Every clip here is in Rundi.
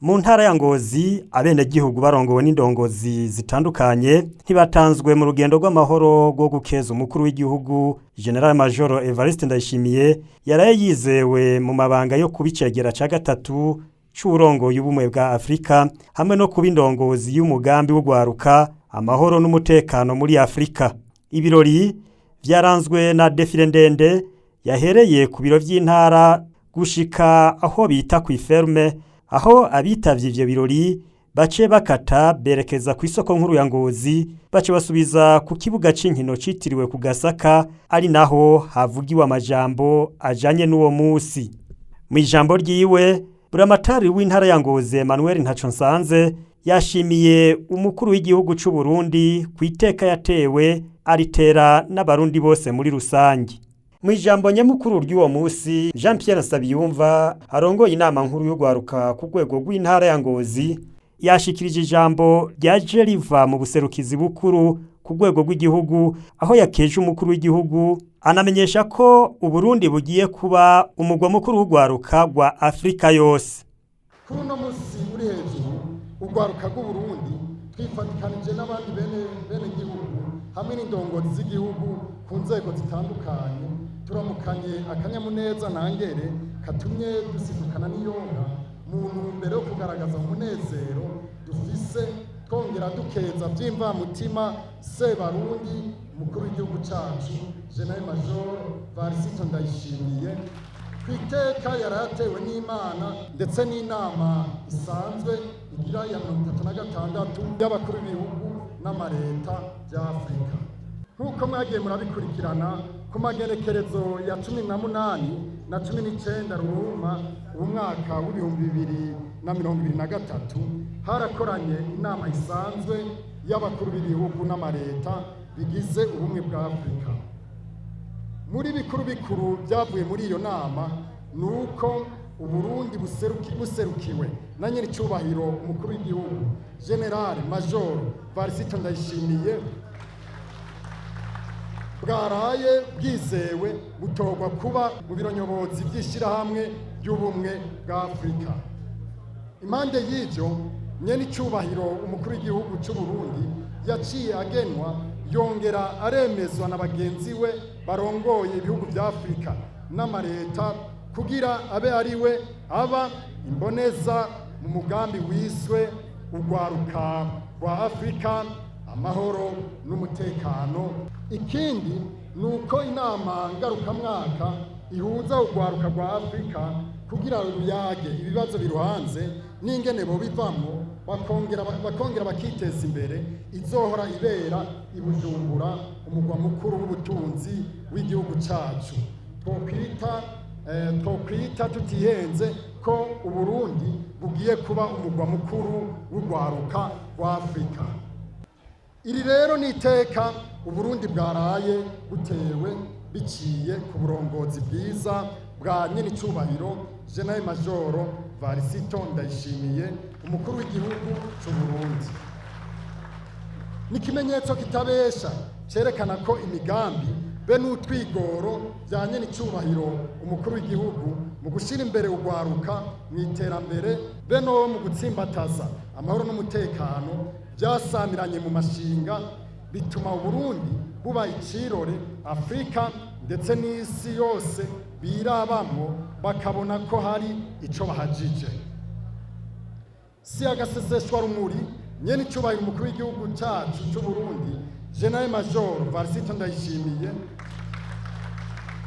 Mu ntara ya Ngozi, abenegihugu barongowe n'indongozi zitandukanye ntibatanzwe mu rugendo rw'amahoro rwo gukeza umukuru w'igihugu General Major Evariste Ndayishimiye yaraye yizewe mu mabanga yo kuba icegera ca gatatu c'uwurongoye ubumwe bwa Afrika hamwe no kuba indongozi y'umugambi w'ugwaruka, amahoro n'umutekano muri Afrika. Ibirori vyaranzwe na défilé ndende yahereye ku biro vy'intara gushika aho bita kw'iferme, aho abitavye ivyo birori bace bakata berekeza kw'isoko nkuru ya Ngozi, bace basubiza ku kibuga c'inkino citiriwe ku Gasaka, ari naho havugiwe amajambo ajanye n'uwo musi. Mw'ijambo ryiwe, buramatari w'intara ya Ngozi Emmanuel Ntaconsanze yashimiye umukuru w'igihugu c'u Burundi kw'iteka yatewe aritera n'abarundi bose muri rusangi. Mw'ijambo nyamukuru ry'uwo musi, Jean Pierre Nsabiyumva arongoye inama nkuru y'ugwaruka ku rwego rw'intara ya Ngozi yashikirije ijambo ryaje riva mu buserukizi bukuru ku rwego rw'igihugu, aho yakeje umukuru w'igihugu anamenyesha ko Uburundi bugiye kuba umugwa mukuru w'ugwaruka rwa Afrika yose. Kuri uno munsi uri hejuru, urwaruka rw'Uburundi twifatikanije n'abandi bene gihugu hamwe n'indongozi z'igihugu ku nzego zitandukanye, turamukanye akanyamuneza ntangere katumye dusidukana n'iyonka mu ntumbero yo kugaragaza umunezero dufise, twongera dukeza by'imvamutima Sebarundi, umukuru w'igihugu cacu General Major Varisito Ndayishimiye, ku iteka yarayatewe n'Imana ndetse n'inama isanzwe igira ya 36 y'abakuru b'ibihugu n'amareta bya Afurika. Nk'uko mwagiye murabikurikirana, ku magenekerezo ya 18 na 19 Ruhuma umwaka w'2023 harakoranye inama isanzwe y'abakuru b'ibihugu n'amareta bigize ubumwe bwa Afurika. Muri bikuru bikuru byavuye muri iyo nama ni uko Uburundi buserukiwe na nyir'icyubahiro umukuru w'igihugu General Major Varisito Ndayishimiye bwaraye bwizewe butorwa kuba mu biro nyobozi by'ishyirahamwe ry'ubumwe bwa Afurika. Impande y'ibyo, nyir'icyubahiro umukuru w'igihugu cy'u Burundi yaciye agenwa yongera aremezwa na bagenzi we barongoye ibihugu bya Afurika n'amareta kugira abe ari we aba imboneza mu mugambi wiswe urwaruka rwa Afurika, amahoro n'umutekano. Ikindi ni uko inama ngarukamwaka ihuza urwaruka rwa Afurika kugira ruyage ibibazo biruhanze n'ingene bobivamwo bakongera bakiteza imbere izohora ibera i Bujumbura, umugwa mukuru w'ubutunzi w'igihugu cacu. Twokwita tutihenze ko Uburundi bugiye kuba umugwa mukuru w'urwaruka rwa Afurika. Iri rero ni iteka Uburundi bwaraye butewe biciye ku burongozi bwiza bwa nyenicubahiro General Major Varisito Ndayishimiye, umukuru w'igihugu c'u Burundi. Ni ikimenyetso kitabesha cerekana ko imigambi be n'utwigoro bya nyenicubahiro umukuru w'igihugu mu gushyira imbere urwaruka mu iterambere be no mu gutsimbataza amahoro n'umutekano byasamiranye mu mashinga, bituma Uburundi buba icirore Afurika ndetse n'isi yose birabamwo bakabona ko hari ico bahajije. Si agaseseshwa rumuri, nyene icubahiro umukuru w'igihugu cacu c'u Burundi General Major Varisito Ndayishimiye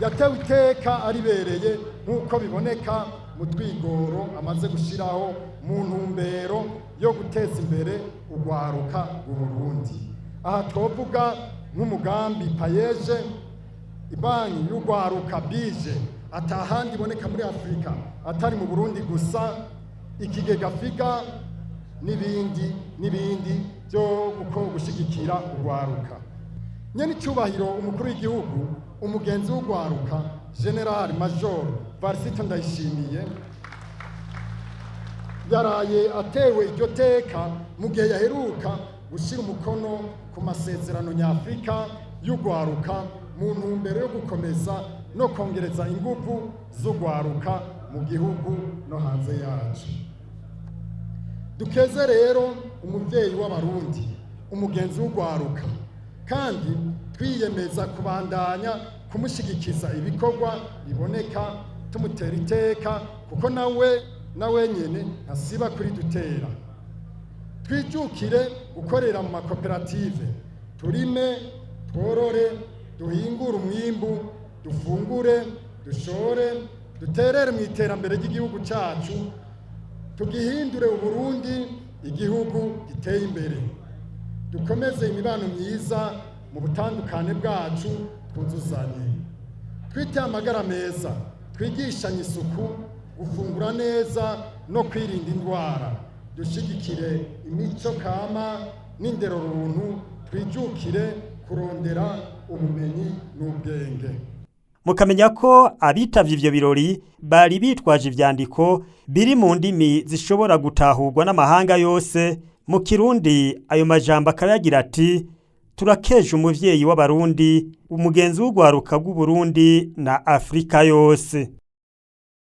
yatewe iteka aribereye, nk'uko biboneka mu twigoro amaze gushiraho mu ntumbero yo guteza imbere urwaruka rw'Uburundi. Aha twovuga nk'umugambi PAEEJ, ibanki y'urwaruka bije atahandi iboneka muri Afurika atari mu Burundi gusa, ikigega FIGA n'ibindi n'ibindi byo gushyigikira urwaruka. Nyene icyubahiro umukuru w'igihugu, umugenzi w'urwaruka General Major Varisito Ndayishimiye yaraye atewe iryo teka mu gihe yaheruka gushyira umukono ku masezerano nyafurika y'urwaruka mu ntumbero yo gukomeza no kongereza ingufu z'urwaruka mu gihugu no hanze yacu. Dukeze rero umubyeyi w'Abarundi, umugenzi w'urwaruka, kandi twiyemeza kubandanya kumushigikiza ibikorwa biboneka, tumutera iteka, kuko nawe na wenyene ntasiba kuri dutera. Twijukire gukorera mu makoperative, turime, tworore, duhingure umwimbu, dufungure, dushore, duterere mu iterambere ry'igihugu cyacu, tugihindure Uburundi igihugu giteye imbere. Dukomeze imibano myiza mu butandukane bwacu, twuzuzanye. Twite amagara meza, twigishanye isuku, gufungura neza no kwirinda indwara. Dushigikire imico kama n'indero runtu, twijukire kurondera ubumenyi n'ubwenge. Mukamenya ko abitavye ivyo birori bari bitwaje ivyandiko biri mu ndimi zishobora gutahurwa n'amahanga yose. Mu Kirundi ayo majambo akaba yagira ati: "Turakeje umuvyeyi w'Abarundi, umugenzi w'urwaruka rw'Uburundi na Afrika yose."